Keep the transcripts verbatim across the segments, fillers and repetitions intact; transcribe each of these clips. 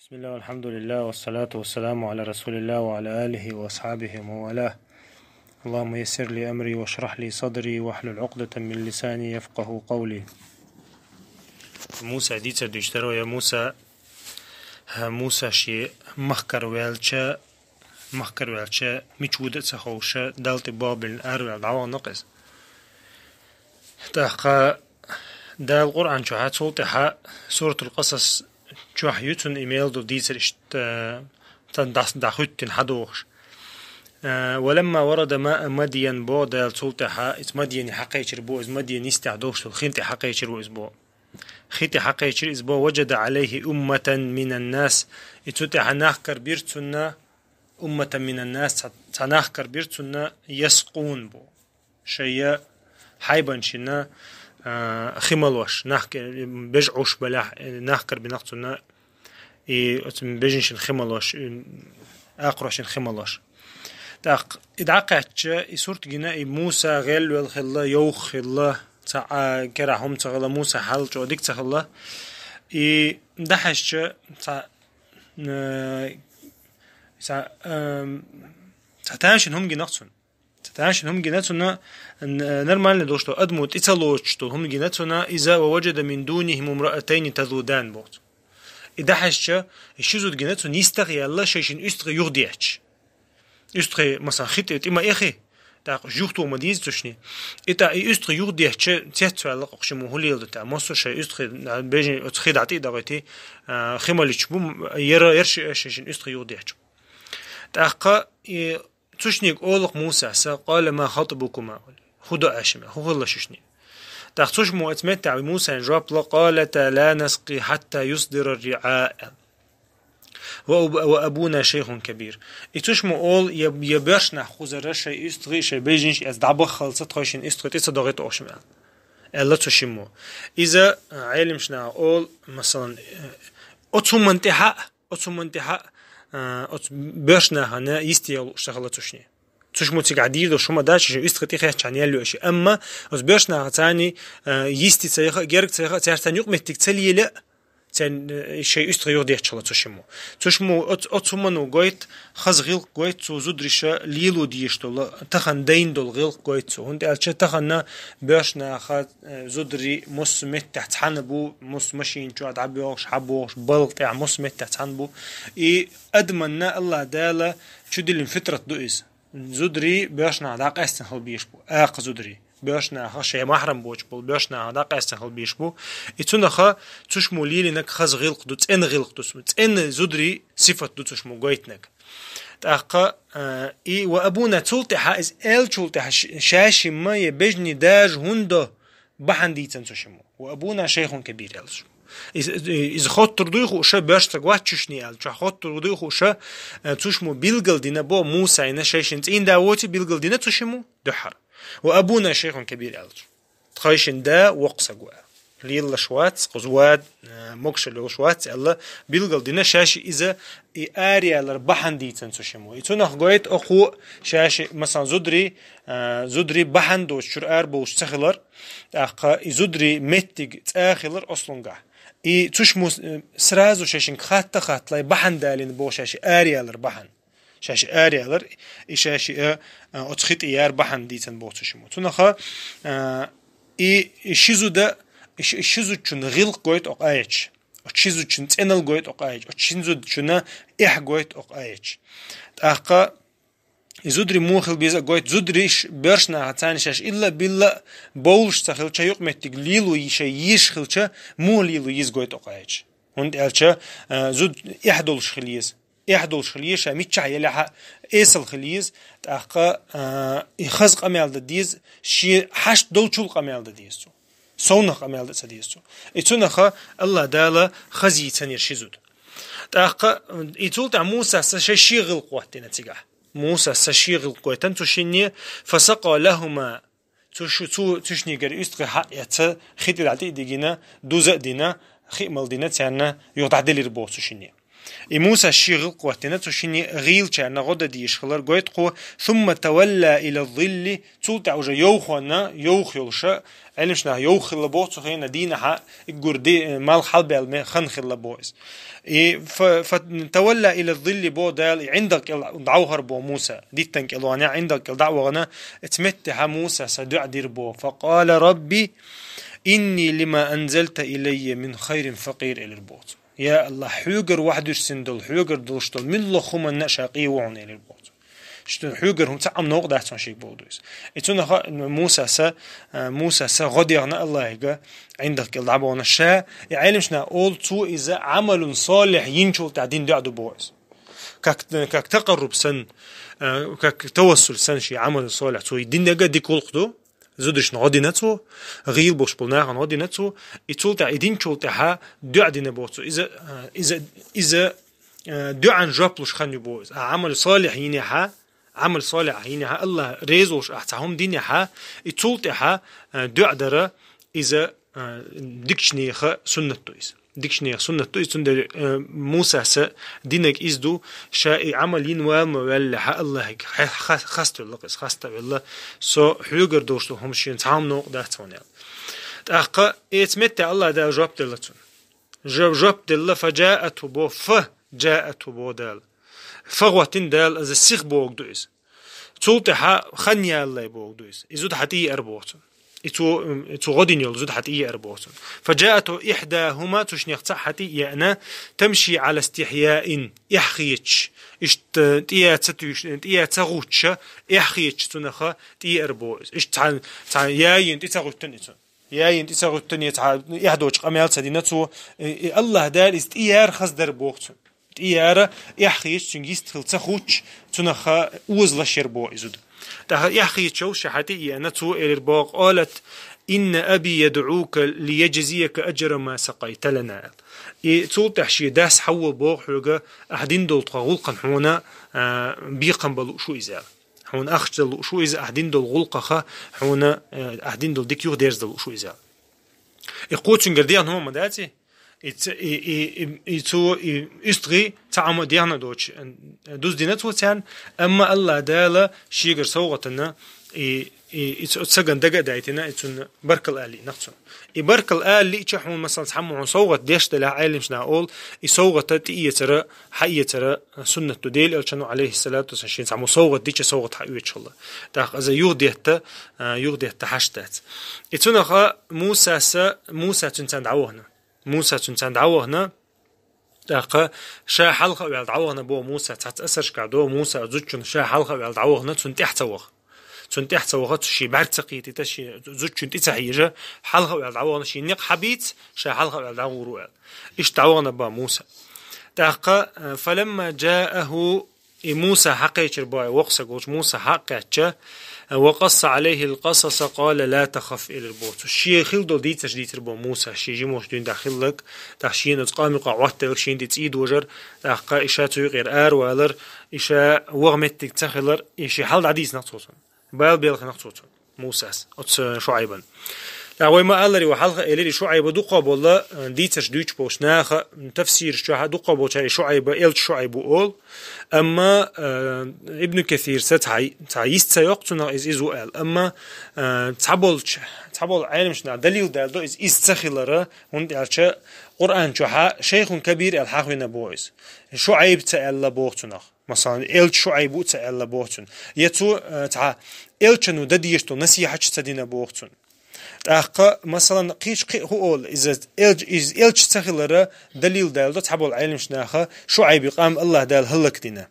بسم الله والحمد لله والصلاة والسلام على رسول الله وعلى آله وأصحابه ومن والاه. اللهم يسر لي أمري واشرح لي صدري واحلل عقدة من لساني يفقه قولي. Муса дийцар дуьйцу даро я Муса, ХӀа, Муса шен махкара ваьлча, махкара ваьлча, мича вуьду а ца ховша, Далла тӀе болх биллина араваьлла дӀавахана-кх иза. ТӀаккха Дала Къуръан чохь цул тӀаьхьа Суратул Къасас чохь ю цунна и мел долу дийцар иштта, царна дӀа-, дӀахӀуьттина хьадохуш. Э, «ولما ورد ماء مدين» боху Дала цул тӀаьхьа, иза Мадьяне хьакхечира боху, иза Мадьян йистехь долуш долу хин тӀе хьакхечира боху иза боху. Хи тӀе хьакхечира иза боху, «وجد عليه أمة من الناس». И цу тӀехь нах карабира цунна, «أمة من الناس», цхьа, цхьа нах карабира цунна, «يسقون» боху. Шайн хьайбанашна, а, хи малош, нах ке-, бежа Ӏуш балахь, нах карабинарх цунна, и оцу бежанашна хи малош, и акхарошна хи малош. ТӀаккха и дӀакхаьчча, и сурт гина, и Муса гӀелвелла хилла, йовха хилла, цхьа а, керахь хӀума ца хилла, Муса хьал чӀогӀа дика ца хилла. И дӀахьаьжча, цхьа, э, цхьа, эм, цхьа тамашийна хӀума гина цунна. Цхьа тамашийна хӀума гина цунна, н-, нормально долуш долу адамо тӀе ца лоцуш долу хӀума гина цунна, иза: «ووجد من دونهم امرأتين تذودان» боху. И дӀахьаьжча, и ши зуда гина цунна йистах а яьлла, шайшинна уьстагӀий юхадеъча. УьстагӀий, масалан, хи тӀе тӀе ма эхи, тӀаккха юхатоха ма деза цу шинна. И тӀаккха и уьстагӀий юхадеъча, цецваьлла-кх укх шимма хӀун леладо тӀаккха. Массо а шайн уьстагӀий, бежан оцу хи дӀатӀе а дахийтий, а, хи малича бу, яра, яра ши, шайшинна уьстагӀий юхадеъча. ТӀаккха и цу шиннега олу-кх Мусас: «قال ما خطبكما». ХӀун до аьлла шуна, хӀун хилла шуьшинна? ТӀаккха цу шиммо оцу меттехь Мусайна жоп ло: «قالتا لا نسقي حتى يصدر الرعاء». «وأب-، وأبونا شيخ كبير». И цу шиммо олу: «Я, я боьрша нах кхузара шайн уьстагӀий, шайн бежанаш эца дӀабаххалца тхойшинна уьстагӀий тӀе ца дохуьйту оха шимма», аьлла цу шиммо. Иза, а, Ӏеламнаха олу, масалан, э, оцу хӀуманна тӀехьа, оцу хӀуманна тӀехьа, а, оцу боьрша нахана йисте лууш ца хилла цу шинне. Цу шиммо цигахь дийр долуш хӀума дац, шайн уьстагӀий тӀе хеттачхьана ял йо аша. Амма оцу боьрша наха царний, а, йисте ца яха а, герга ца яха а, цаьрца царна юкъаметтиг ца лело а, царна, э, шайн уьстагӀий юхадетташ хилла цу шиммо. Цу шиммо оц-, оцу хӀумано гойту, хаза гӀиллакх гойту цо зудариша лело дезаш долу, тахана дайна долу гӀиллакх гойту цо. ХӀунда аьлча тахана боьрша наха, э, зударий массо а меттехь цхьаьна бу, массо а машина чохь дӀабоьлхуш, хьабохуш, балха тӀехь массо а меттехь цхьаьна бу. И адаманна АллахӀ Дала чудиллина фитрат ду иза. Зударий боьрша наха дӀакъаьстина хила безаш бу, акха зударий. Боьрша наха, шайн махьрам боцуш болу боьрша наха дӀакъаьстина хила безаш бу. И цунаха цу шиммо лелийнарг хаза гӀиллакх ду, цӀена гӀиллакх ду, цӀена зударий сифат ду цу шиммо гойтинарг. ТӀаккха, а, и «وأبونا», цул тӀаьхьа, иза аьллачул тӀаьхьа ш-, шаьшшимма я бежанийн дажа хӀунда до бахьана дийцина цу шиммо. «وأبونا شيخ كبير», аьлла цу шиммо. Иза, иза хоттур дуй хууш, боьрша стаг вац цу шинне аьлла, чохь хоттур дуй хууш, э, цу шиммо билгалдина бо Мусайна, шайшинна цӀийнан да воций билгалдина цу шиммо дуьххьара. «وأبونا شيخ كبير», аьлла цо. Тхойшинна да воккха саг ву аьлла. Лелалаш вац, кхуза вада, э, могушалла йолуш вац аьлла, билгалдина шаьшшиъ иза и араялар бахьана дийцина цу шиммо. И цунах гойту окхо шаьшшиъ, масалан, зударий, э, зударий бахьана доцучуьра арабовлуш ца хилар, тӀаккха и зударий меттиг цӀа хилар ослунгахь. И цу шиммо, э, сразу шайшинга хатта-хатталай бахьана далийна боху шаьшшиъ араялар бахьана. Шаьшшиъ араялар, и шаьшшиъ, э, оцу хи тӀе яр бахьана дийцина боху цу шиммо. Цунаха, э, и, и ши зуда, и ши, и ши зудчун гӀиллакх гойту окху аяташ. Оцу ши зудчун цӀеналла гойту окху аяташ. Оцу ши зудчунна эхь гойту окху аяташ. ТӀаккха и зударий муха хила беза а гойту, зударий ш-, боьрша наха царна шаьш илла а билла а бовлуш ца хилча, юкъаметтиг лело йи-, шайн йиш хилча, муха лело йиза гойту окху аяташ. ХӀунда аьлча, а, зуда эхь долуш хила еза. Эхь долуш хила еза, ша миччахь елахь а эсала хила еза, тӀаккха, а, и хаза къамел дан деза, шен хьашт долчул къамел дан деза цо. Совнах къамел дан ца деза цо. И цунаха АллахӀ Дала хаза йийцинера ши зуда. ТӀаккха и цул тӀаьхьа Мусас шайн ши гӀиллакх хӀоттийна цигахь. Мусас ши гӀиллакх гойтина цу шинне, «فسقى لهما». Цу шу-, цу, цу шиннегара уьстагӀий хьаэцна, хи тӀе дӀа тӀе а дигина, дуза а дина, хи а мала дина, царна юха дӀаделира боху цу шинне. И Муса ши гӀулакх хӀоттийна, цу шинне гӀийлачарна гӀо дан дезаш хилар гойту кхо, ثم تولى إلى الظل, цул тӀаьхьа уже йовхонна, йовха йолуша, Ӏелимаш наха йовха хилла боху цу хенахь дийнахьа, и гур ди, малх хьалабаьлла ме-, хан хилла боху иза. И фа-, фа-, تولى إلى الظل боху Дала, и ӀиндагӀ кӀел дӀавахар боху Муса, диттан кӀел вахана, ӀиндагӀ кӀел дӀа а вахана, цу меттехьа Муса сан дуӀа дира боху. فقال رب إني لما أنزلت إلي من خير فقير элира боху цо. Я АллахӀ, хьоьгара вахьдуьссина долу, хьоьгара долуш долу милла хӀуманна а ша къе ву хьуна элира боху цо. Шуна хьоьгара хӀума цхьа а новкъа дац хьуна шега боху иза. И цунах Муса сан, Муса сан гӀо дехна АллахӀига, ӀиндагӀ кӀел дӀабахана ша, и Ӏелимаш наха олу цо иза Ӏамалун солихь йинчул тӀаьхьа дина дуӀа ду боху иза. Как, как такъарруб сан, как тавассуль сан шен Ӏамалун солихь цо динарг а дика гӀуллакх ду. Зударшна гӀо дина цо, гӀийла болуш болу нахана гӀо дина цо, и цул тӀаьхьа и динчул тӀаьхьа дуӀа дина боху цо. Иза, иза, иза, дуӀан жоп луш хан ю боху иза. А Ӏамал солихь йинехьа, Ӏамал солихь йинехьа, АллахӀ реза волуш ахь цхьа хӀума динехьа, и цул тӀаьхьа дуӀа дара иза дикачу нехан суннат ду иза. Дикачу нехан суннат ду иза, цундела Муса сан динарг иза ду, ша и Ӏамал йина вала ма ваьллехьа АллахӀига хье-, ха-, хаставелла, иза хаставелла, со хьоьгара долуш долу хӀума шена цхьа хӀума новкъа дац хьуна аьлла. ТӀаккха эца метте АллахӀ Дала жоп делла цунна. Жо-, жоп делла, фа джаатху бо, фа джаатху бо Дала. Фа гӀоттина Дала, иза сиха богу ду иза. Цул тӀаьхьа хан яллай богу ду иза. И зуда хьан тӀе еара боху цунна. И цо, и цо гӀо дина йолу зуда хьан тӀе еара боху цунна. Фа джаатху ихьдахума, цу шиннех цхьаъ хьан тӀе а еана, тамши Ӏала истихьяин, эхь хеташ. Иштта тӀе а ца туьйш-, тӀе а ца гӀуттуша, эхь хеташ цунах тӀе еара боху иза. Иштта цхьа, цхьа яйина тӀе ца гӀуьттина и цунна. Яйина тӀе ца гӀуьттина, цхьа эхь доцу къамел ца дина цо, и, и АллахӀ Дала иза тӀе яра хаза дара боху цунна. ТӀе яра, эхь хеташ цуьнга йист хила ца хуттуш, цунах озалаш яра боху и зуда. ТӀаккха эхь хеташ йолуш ша хьан тӀе а еана, цо элира боху: «Къалат: инна аби ядӀука лияджзияка аджра ма сакъайта лана». И цул тӀаьхьа шен дас хьан ву боху хьоьга, ахь дина долу тхан гӀуллакхана хьуна, а, бекхам бан лууш ву иза аьлла. Хьуна ахча дан лууш ву иза, ахь дина долу гӀуллакхах хьуна, э, ахь дина долу дика юхадерзадан лууш ву иза. И кхо цуьнгара дехна хӀума ма дац и? И ц-, и, и, и, и цо, и уьстагӀий цхьа Ӏама дехна доцуш, э, дуз дина цо царна, амма АллахӀ Дала шегара совгӀатана и, и, и ц-, оцу сагана дага а дайтина, и цунна баркалла ала лиънарг цунна. И баркалла ала лиъча хьуна, масалан, цхьамма хьуна совгӀат деш делахь, Ӏелимаш наха олу, и совгӀата тӀеэцара, хьаэцара суннат ду. Дела элчано, алейхиссалату вассалам, шен цхьаммо совгӀат дича, совгӀат хьаоьцуш хилла. ТӀаккха иза юхадетта, а, юхадетта хьашт дац. И цунаха Муса са, Муса цуьнца дӀавахана. Муса цуьнца дӀавахана. ТӀаккха ша хьалха а ваьлла дӀавахана боху Муса, цхьацца асаршкахь до Муса зудчун ша хьалха а ваьлла дӀавахана, цунна тӀаьхьа ца ваха. Цунна тӀаьхьа ца ваха, цу шен бӀаьрг ца кхетийта, шен зудчун тӀе ца хьежа, хьалха а ваьлла дӀавахана, шен некъ хьабийца, ша хьалха а ваьлла дӀагӀур ву аьлла. Иштта дӀавахана боху Муса. ТӀаккха, э, فلما جاءه, и Муса хьакхечира боху, воккха саг волчу Муса хьакхаьчча, وقص عليه القصص قال لا تخف элира боху цо. Шен хилла долу дийцарш дийцира боху Муса, шен жимачу дуьнен тӀехь хилларг, тӀаккха шена оцу къоман юкъахь Ӏоттаелларг, шена тӀе цӀий дожар, тӀаккха и ша цу юкъера аравалар, и ша ваха меттиг ца хилар, и шен хьал дӀадийцинарг цо цунна. Бала белхинарг цо цунна, Мусас, оцу ШуӀайбан. ТӀаккха вай ма-аллара, вай хьалха а элира, и ШуӀайба дукхах болу, э, дийцарш дуьйцуш болчу наха, м, тафсираш чохь а дукхах болчара и ШуӀайба, элча ШуӀайба бу олу, амма, э, Ибн Касирса цхьа, цхьа йист ца йоккху цунах иза, иза ву аьлла. Амма, э, цхьаболчу, цхьаболу Ӏеламаш наха далил даьлла до иза, иза ца хилара, хӀунда аьлча Къуръан чохь а шайхун кабир аьлла хьахийна боху иза. ШуӀайб ца аьлла боху цунах. Масалан, элча ШуӀайб ву ца аьлла боху цунна. Я цо, э, цхьа элчано дан дезаш долу насихьаташ ца дина боху цунна. ТӀаккха, масалан, кхечу кхин а хӀун олу, иза элч-, иза элча ца хилара далил даьлла до цхьаболу Ӏеламаш наха, ШуӀайби къам АллахӀ Дала хӀаллакдина.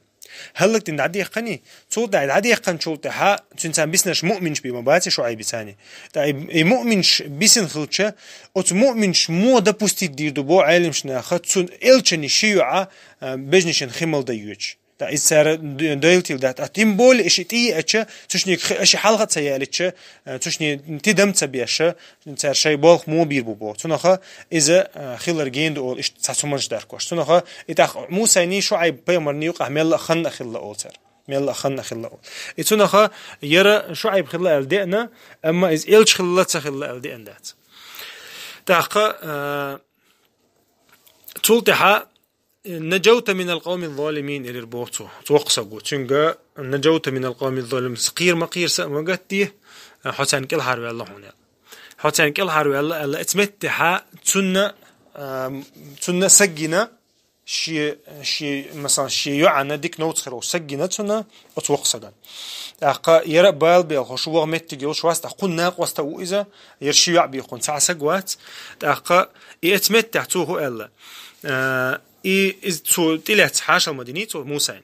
ХӀаллакдина дӀадехкхиний? Цул тӀаьхьа дӀадехкханчул тӀаьхьа цуьнца бисинарш муъминаш бен ма баций ШуӀайбицани. ТӀаккха и, и муъминаш бисина хилча, оцу муъминаш мо допустить дийр ду боху Ӏеламаш наха, цу элчанийн ши йоӀа, а, бежнашна хи мала дан йоьдуш. ТӀаккха иза цара д-, дойлатийла дац. Ткъа тем более, аша тӀееача, цу шиннега хи-, аша хьалха а ца ялича, э, цу шиннега тидам ца беша, цара шайн болх мо бийр бу боху. Цунаха иза, э, хилар гена ду олу, иштта цхьа цу манаш даркош. Цунаха и тӀаккха Мусайний ШуӀайб пайхамарний юкъахь мелла а ханна а хилла олу цара. Мелла а ханна а хилла олу. И цунаха яра ШуӀайб хилла аьлла деана, амма иза элча хилла, ца хилла аьлла деана дац. ТӀаккха, э, цул тӀаьхьа نجوت من القوم الظالمين, элир боху цо. Цо воккха саг ву. Цуьнга نجوت من القوم الظالمين. Кхера ма кхера са а ма гатде, хьо царна кӀелхьарваьлла хьуна. Хьо царна кӀелхьарваьлла аьлла, оцу меттехьа цунна, а, цунна саг гина, шен, шен, масалан, шен йоӀана дика новцахир волу саг гина цунна, оцу воккха сагана. ТӀаккха яра а бала бехаш ву, вогӀу меттиг йолуш вац, тӀаккха кхунна накъост а ву иза, яра ши йоӀ бен кхунна цхьа саг вац. ТӀаккха и оцу меттехь цо хӀу аьлла. А, и, иза цо тӀелаьцна хьашал ма диний цо Мусайна.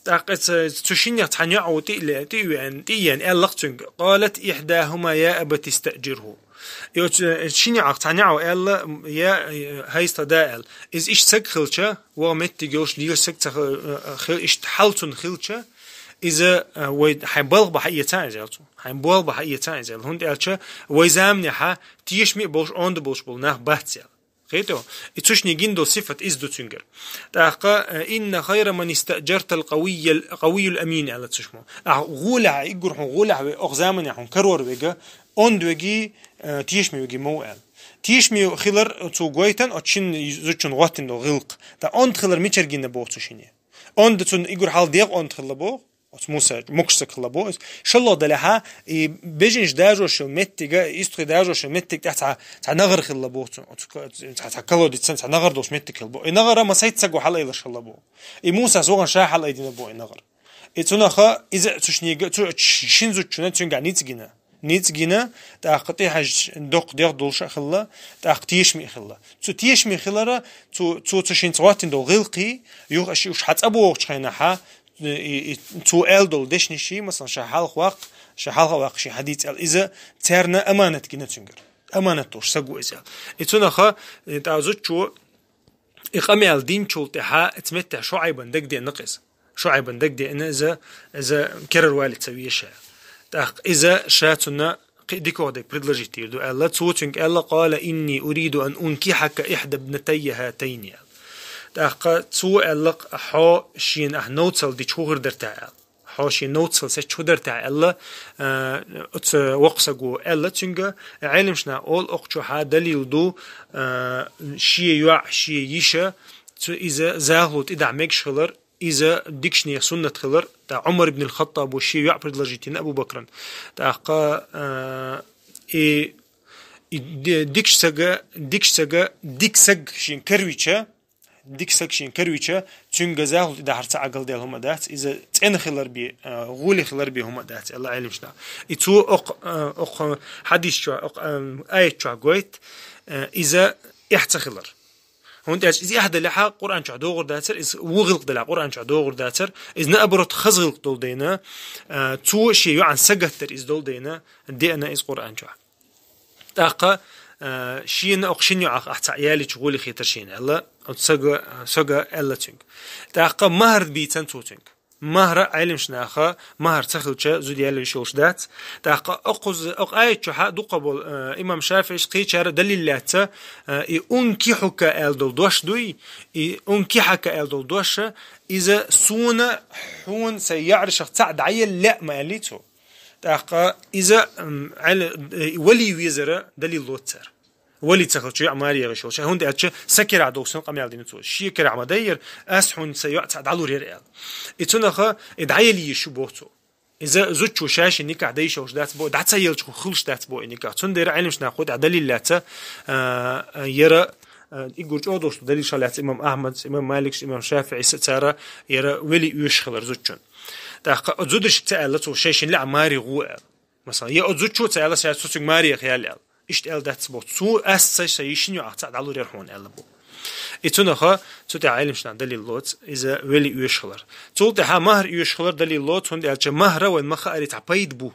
ТӀаккха иза цу шиннех цхьана йоӀа ву тӀе а ле-, тӀе а веана, тӀе а еана, аьлла-кх цуьнга: قالت إحداهما يا أبت استأجره. И оцу, э, шина йоӀах цхьана йоӀа аьлла, я, э, хӀай сан да аьлла. Иза иштта саг хилча, вогӀу меттиг йолуш, лелаш саг ца хи-, э, хи-, иштта хьал цунна хилча, иза, э, вай хьайн балха бан хьаэца иза аьлла цо. Хьайн болх бан хьаэца иза аьлла. ХӀунда аьлча вай заманехьа тешаме а болуш, онда болуш болу нах бац аьлла. Кхетий хьо? И цу шинне гина долу сифат иза ду цуьнгара. ТӀаккха, э, إن خير من استأجرت القوي ال-، القوي الأمين аьлла цу шинне. Ахь гӀолехь, уггар хьуна гӀолехь ве, оха заманехь хьуна карор верг, онда верг, э, тешаме верг ма ву аьлла. Тешаме хилар цо гойту оцу шина зудчунна гӀоттина долу гӀиллакх. Ткъа онда хилар мичара гина боху цу шинне? Онда цунна уггар хьалха дегӀ онда хилла боху. Оцу Муса мокшах хилла боху иза. ШолгӀа делахь, и бежанаш дажош йолу меттиг, и истхуьй дажош йолу меттиг тӀехь цхьа, цхьа нагӀар хилла боху цунна. Оцу ко-, цхьа, цхьа колодец санна, цхьа нагӀар долуш меттиг хилла боху. И нагӀара масийтта саго хьалаайдина хилла боху. И Мусас вахана ша хьалаайдина боху и нагӀар. И цунах иза цу шиннега, цу шина зудчунна цуьнгахь ницкъ гина. Ницкъ гина, тӀаккха тӀехьажча доккха дегӀ долуш а хилла, тӀаккха тешаме а хилла. Цу тешаме хилара, цу, цу, цу шинца гӀоттина долу гӀиллакхий, юха аша уьш хьан цӀа бохучу хенахьа, и, и, цо аьлла долу дешнаш, масалан, ша хьалха ваккха, ша хьалха ваккха шен хьадийца аьлла. Иза царна аманат гина цуьнгара. Аманат долуш саг ву иза аьлла. И цунаха, и, тӀа зудчо, и къамел динчул тӀаьхьа, оцу меттехь ШуӀайбан дагадеана-кх иза. ШуӀайбан дагадеана иза, иза керара валийта ца везаш. ТӀаккха иза ша цунна кхин дикох дерг предложить дийр ду аьлла. Цо цуьнга аьлла: قال إني أريد أن أنكحك إحدى ابنتي هاتين аьлла. ТӀаккха цо аьлла-кх: хьо шена ахь новцал дича хӀун хир дара те аьлла. Хьо шена новцал сецча хӀун дара те аьлла, а, оцу воккха саго аьлла цуьнга, Ӏеламнаха олу, окху чохьа далил ду, а, шен йоӀ, шен йиша, цу иза захало тӀедахьа мегаш хилар, иза дикачу нехан суннат хилар, тӀаккха Ӏумар ибн ал-Хаттабо шен йоӀ предложить йина Абу Бакран. ТӀаккха, а, и, и ди-, дикачу сага, дикачу сага, дика саг шен карвича, дика саг шен карвича, цуьнга захало тӀедахьар ца Ӏагалдаьлла хӀума дац, иза цӀена хилар бен, а, гӀоле хилар бен хӀума дац, аьлла Ӏеламнаха. И цо окху, а, окху хьадис чохь, окху, а, аят чохь гойту, а, иза эхь ца хилар. ХӀунда аьлча иза эхь далехьа, Къуръан чохь догӀур дацара, иза вон гӀиллакх далехьа, Къуръан чохь догӀур дацара, иза наоборот хаза гӀиллакх долу дайна, а, цо шен йоӀан сагатдар иза долу дайна, деана иза Къуръан чохь. ТӀаккха, а, шена окху шина йоӀах ахь цхьаъ ялийча гӀоле хетара шена аьлла, оцу сага, сага аьлла цуьнга. ТӀаккха махӀар бийцина цо цуьнга. МахӀар Ӏеламнаха, махӀар ца хилча, зуда ял йиш йолуш дац. ТӀаккха окхуза, окху аят чохьа дукха болу, а, имам ШафиӀис кхечара далил лаьцна, а, и «ункихьука» аьлла долу дош дуй, и «ункихьака» аьлла долу дош, иза суна, хьуна сайн яӀрашах цхьаъ дӀаелла лаьа ма аьллий цо. ТӀаккха иза, м, Ӏел-, э, вали везара далил лоцу цара. Вали ца хилча, йоӀ маре яхаш йолуш. ХӀунда аьлча, сан керахь долуш санна къамел дина цо. Шен керахь ма дайра, ас хьуна сан йоӀ цхьаъ дӀалур яра аьлла. И цунах и дӀаяла езаш ю боху цо. Иза зудчо ша шен никахь дайша йолуш дац бо, дӀа ца елча хуьлуш дац бо и никахь. Цундела Ӏеламнаха кху тӀехь далил лаьцна, а, а, яра, а, и гур чӀогӀа долуш ду далил ша лаьцна имам Ахьмадс, имам Маликс, имам ШафиӀис цара яра вали оьшуш хилар зудчун. ТӀаккха зударшка ца аьлла цо, шайн шин лаьа маре гӀо аьлла. Масала, я оцу зудчо ца аьлла, ша цу цуьнга маре яха ял аьлла. Иштта аьлла дац бо. Цо ас ца ша йишин йоӀах цхьаъ дӀалур яра хьуна аьлла бо. И цунаха, цу тӀехь Ӏеламнаха далил лоцу, иза вали оьшуш хилар. Цул тӀехьа махӀар оьшуш хилар далил лоцу, хӀунда аьлча махӀара вайн ма хаари цхьа пайда бу.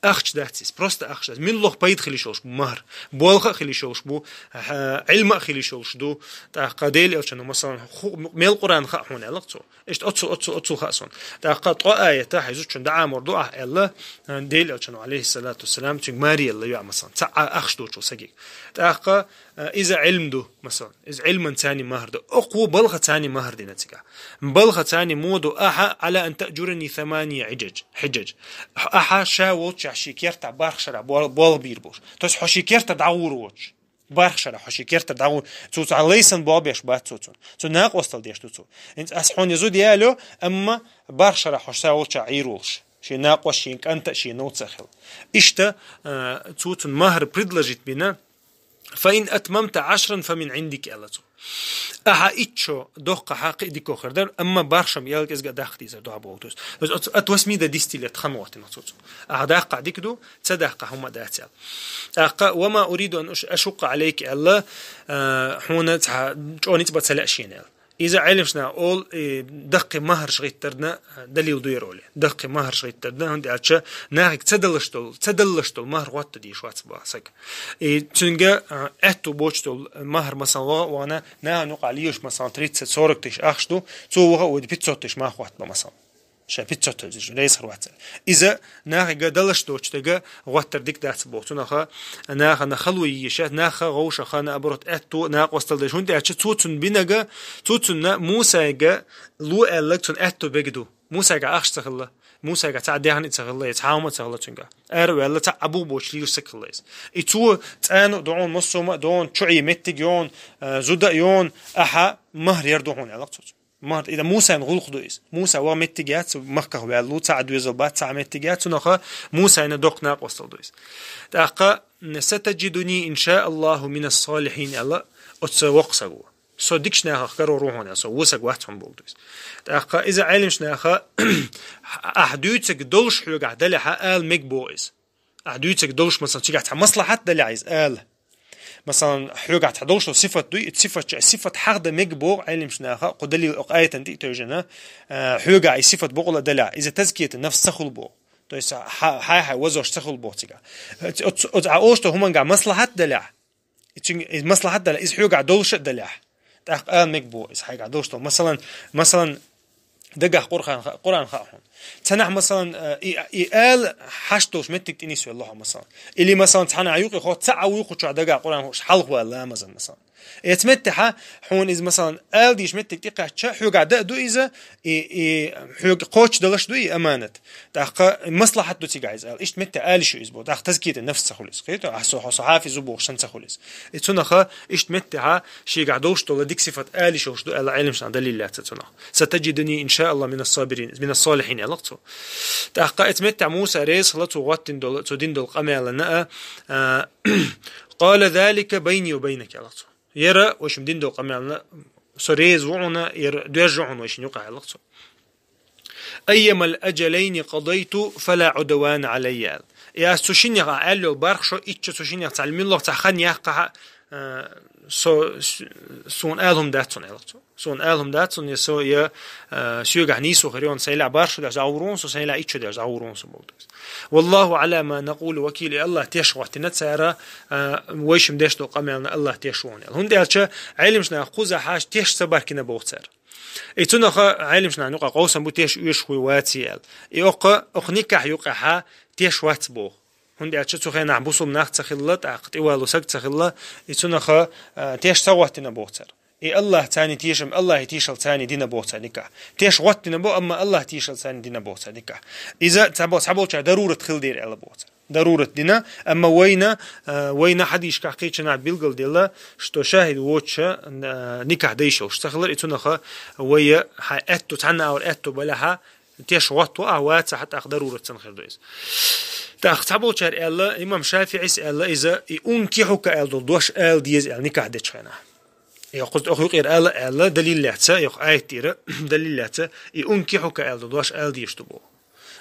Ахча дац иза, просто ахча дац. Муьлхха пайда хила йиш йолуш бу махӀар. Болх а хила йиш йолуш бу, хьа-, Ӏилма а хила йиш йолуш ду. ТӀаккха Делан элчано, масалан, ху-, мел Къуръан хаьа хьуна аьлла цо. Иштта оццул, оццул, оццул хаьа суна. ТӀаккха ткъо аят хьайн зудчунна дӀа Ӏамор ду ахь аьлла, Делан элчано, Ӏалайхиссалату вассалам, цуьнга маре елла йоӀ, масалан, цхьа а ахча доцу сагиг. ТӀаккха, а, иза Ӏилма ду, масалан, иза Ӏилман царни махӀар ду. Окхо балха царни махӀар дина цигахь. Балха царни мо ду ахьа, على أن تأجرني ثماني حجج, حجج. Ахьа ша волччахь шен кертахь барх шарахь бол-, болх бийр болуш. То есть хьо шен кертара дӀагӀур воцуш. БархӀ шера хьо ший кертара дӀагӀо, цо цхьа лайсан бобеш бац цо цунна. Цо накъостал деш ду цо. ХӀинца ас хьона зуда яло, амма бархӀ шера хьо са волча Ӏийролаш. Ший накъост, ший кӀанта, ший новца хила. Иштта, а, цо цунна махӀар предложить бина, «فإن أتممت عشرا فمن عندك», аьлла цо. Ахьа итт шо доккха хьакхи дикохар дар, амма бархӀ шо-м ялкӀизга даккха дезар дохьа боху. То есть, от, от восьми до десяти лет хан ватина цо цо. Ахьа даккха дика ду, ца даккха хӀума дац аьлла. ТӀаккха, «وما أريد أن أش-، أشق عليك», аьлла, а, хьона цхьа чӀоница ба ца лаьа шена аьлла. Иза Ӏелимшна ол, э, даккхий махӀарш гӀиттарна далил ду яроли. Даккхий махӀарш гӀиттарна, хӀунда аьлча нахиг ца далаш дол, ца далаш дол махӀар гӀотта дийш вац ба саг. И цунга, а, аьтту боч дол махӀар, масалан, ва-, вана, нахана юкъа лийш, масалан, тридцать сорок тыщ ахш ду, цо ваха уйди пятьсот тыщ мах гӀотта ба, масалан. Ша пятьсот тыщ, рейсхар вац. Иза нахига далаш доч дега гӀоттар дик дац бо. Цунаха нахана халу йиша, наха гӀовша хана оборот аьтту накъостал деш. ХӀунда аьлча цо цун бинага, цо цунна Мусайга лу аьллаг цун аьтту бегду. Мусайга ахш ца хилла. Мусайга цхьа дехни ца хилла, я цхьа хӀума ца хилла цунга. Ара ваьлла цхьа абу боч лийш ца хилла из. И цо цӀану доон, массума доон, чуӀи меттиг йон, а, зуда йон, ахьа махӀар яр дохун аьллак цо. МахӀар, ида Мусайн гӀулх ду из. Муса ва меттиг яц, махках ваьллу, цхьа а доьзал бац, цхьа а меттиг яц, цунаха Мусайна доккха накъостал ду из. ТӀаккха, «ستجدني إن شاء الله من الصالحين», аьлла, оцу воккха саго. Со дикачу нахах каро рухьун аьлла, со вусаг вац хьун болу ду из. ТӀаккха иза Ӏелимаш наха, ахь дуьйцаг долуш хьоьгахь далехьа ала мег боху иза. Ахь дуьйцаг долуш, масалан, цигахь цхьа маслахьат далехьа иза ала. Масалан, хьоьгахь цхьа долуш долу сифат дуй, и сифат ча, сифат хьахда мега боху Ӏелимаш наха, кху далил окху аятан тӀе а тевжина, а, хьоьгахь и сифат бокъула далехь, иза тазкияту нафс ца хуьлу боху. То есть, хьа-, хьай-хьай вазош ца хуьлу боху цигахь. Оц-, оц-, оцу Ӏа оцу хӀуманга маслахьат далехь, и цуьнга, и маслахьат далехь, иза хьоьгахь долуша а далехь. ТӀаккха ала мега боху, иза хьайгахь долуш долу. Масалан, масалан, дагахь Къуръан ха-, Къуръан хаьа хьуна. Цхьанахь, масалан, э, и, и ала хьашт долуш меттиг тӀе нисвелла хьо, масалан. Или, масалан, цхьанахь юкъе хо, ца а вуй кху чохь дагахь Къуръан хууш, хьалха ваьлла, масалан, масалан. Эца метте хьа, хьуна иза, масалан, ала дийш меттиг тӀе кхаьчча, хьоьгахь да а ду иза, и, и хьоьга кхоччуш далаш ду и аманат. ТӀаккха маслахьат ду цигахь иза ала. Иштта метте ала йиш ю иза бо. ТӀаккха тазкияту нафс ца хуьлу иза. Кхетий? Ахь со, хьо со хьафиз ву бохуш санна ца хуьлу иза. И цунаха иштта метте хьа, шийгахь долуш долу дика сифат ала йиш йолуш ду аьлла Ӏелимаш наха далил лаьцна цунах. «ستجدني إن شاء الله من الصابرين، من الصالحين», аьлла цо. ТӀаккха эца метте Муса реза хила цо гӀоттина долу, цо дина долу къамелана а, а, «قال ذلك بيني وبينك», аьлла цо. Яра, в общем, дина долу къамелана, со реза ву хьуна, яра доьжжа хьуна вайшин юкъа, аьлла цо. «أيما الأجلين قضيت فلا عدوان علي», аьлла. И ас цу шиннех а аьлла йолу барх шо, ичча цу шиннех цхьа муьллах цхьа хан яккхахьа, а, со, с-, суна ала хӀума дац цунна, аьлла цо. Суна ала хӀума дац цунна, я со, я, а, соьгахь нийсо хир йона, сайла барх шо деш дӀагӀур ву со, сайла иччо деш дӀагӀур ву со болу. «والله على ما نقول وكيل», и Аллах теш гӀоттина цара, а, вайшим деш долу къамелана Аллах теш ву хьуна аьлла. ХӀунда аьлча Ӏелимаш наха кхузахь теш ца баркина боху цара. И цунаха Ӏелимаш нахана юкъа къовсам бу теш оьшуш хуй ваций аьлла. И оккха, оккха никахь юкъахьа теш вац боху. ХӀунда аьлча цу хенахь бусулба нах ца хилла, тӀаккха тӀе валу саг ца хилла, и цунаха, а, теш ца гӀоттина боху цара. И Аллах царна тешам, Аллахьи тешал царна дина боху цара никахь. Теш гӀоттина бо, амма Аллах тешал царна дина боху цара никахь. Иза ца бо-, ца болча дарурат хила дера аьлла боху цара. Дарурат дина, амма вайна, а, вайна хьадийшкахь кхечанахь билгалделла, что шахӀид воцуша, а, никахь дайшалш ца хилар, и цунаха вайя хьан аьтту, цхьанна аур аьтту балехьа, теш гӀотто а вацахьа, тӀаккха дарурат сан хир ду иза. ТӀаккха цхьаболчара аьлла, имам ШафиӀис аьлла, иза и «أنكحك» аьлла долу дош ала деза аьлла никахь дечу хенахь. Йоккхуза тӀох юкъера ала аьлла, далил лаьца, йоккха аят тӀера, далил лаьца, и «أنكحك» аьлла долу дош ала дезаш ду боху.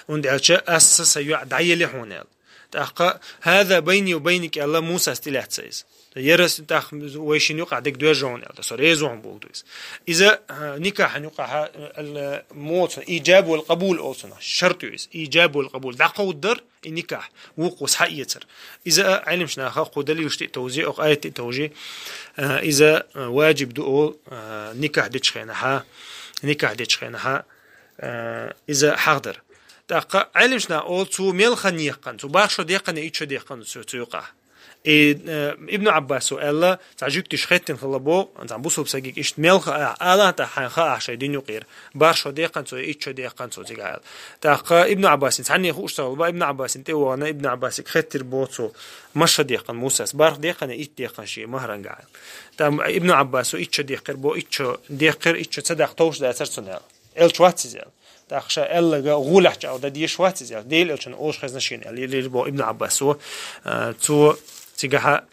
ХӀунда аьлча ас сан йоӀ дӀаеле хьуна аьлла. ТӀаккха «هذا بيني وبينك» аьлла Мусас тӀелаьцна иза. Ярас тӀаккха вайшин юкъахь дерг доьжжа хьуна аьлла, со реза хьуна боху ду иза. Иза, а, никахьан юкъахьа, а, аьлла, моцу, ижаб вал къабул олу цунах, шарт ю иза. Ижаб вал къабул. ДӀакховдадар и никахь, вукхус хьаэцар. Иза а Ӏелимаш наха кху далилаш тӀе а товжий, окху аят тӀе а товжий, а, иза, а, ваджиб ду олу, а, никахь дечу хенахьа, никахь дечу хенахьа, а, иза хьахдар. ТӀаккха Ӏелимаш наха олу цу мел хан еккхана, цу барх шо деккхана, итт шо деккхана цу, цу юкъахь. И, э, Ибн Ӏаббасо аьлла, цхьа жуьгтиша хеттина хилла боху, цхьа бусулба сагиг иштта мел хаа, ала тӀа хьайн хаа шайн дин юкъера. Барх шо дехкан цо, итт шо дехкан цо цигахь аьлла. ТӀаккха Ибн Ӏаббасин цхьанне хууш ца хилла, Ибн Ӏаббасин тӀе а вахана, Ибн Ӏаббасиг хеттира боху цо, масса шо дехкан Мусас, барх дехкан, итт дехкан шен махьаранга аьлла. ТӀаккха Ибн Ӏаббасо итт шо дехкар бо, итт шо дехкар, итт шо ца даккха товш дацара цунна аьлла. Элча вац иза аьлла. ТӀаккха ша аьлларг гӀулахь чӀагӀ дан дезаш вац иза аьлла. Дела элчана оша хезна шена аьлла. Лир бо Ибн Ӏаббасо, а, цо цигахьа,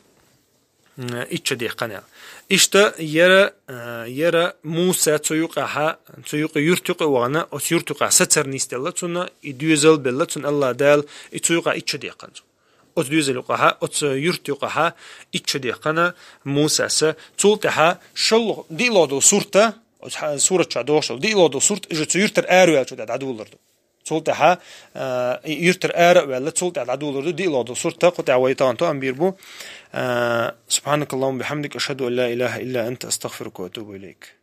м, итт шо дехкан аьлла. Иштта яра, а, яра Муса цу юкъахьа, цу юкъа юрт юкъа а вахана, оцу юрт юкъахь сацар нисделла цунна, и доьзал белла цунна Алла Дала, и цу юкъахь итт шо дехкан цо. Оцу доьзал юкъахьа, оцу юрт юкъахьа итт шо дехкана Мусаса. Цул тӀаьхьа шолгӀа диълагӀа долу сурт, оцу хьа-, сурат чохь догӀуш долу диълагӀа долу сурт, иза цу юьртара араваьллачу тӀе дӀадолалур ду. Цул тӀаьхьа, а, и юьртара ара а ваьлла, цул тӀаьхьа дӀадолалур ду диълагӀа долу сурт, кху тӀехь вай тахана тоам бийр бу. А, سبحانك اللهم وبحمدك، أشهد أن لا إله إلا أنت، أستغفرك وأتوب إليك.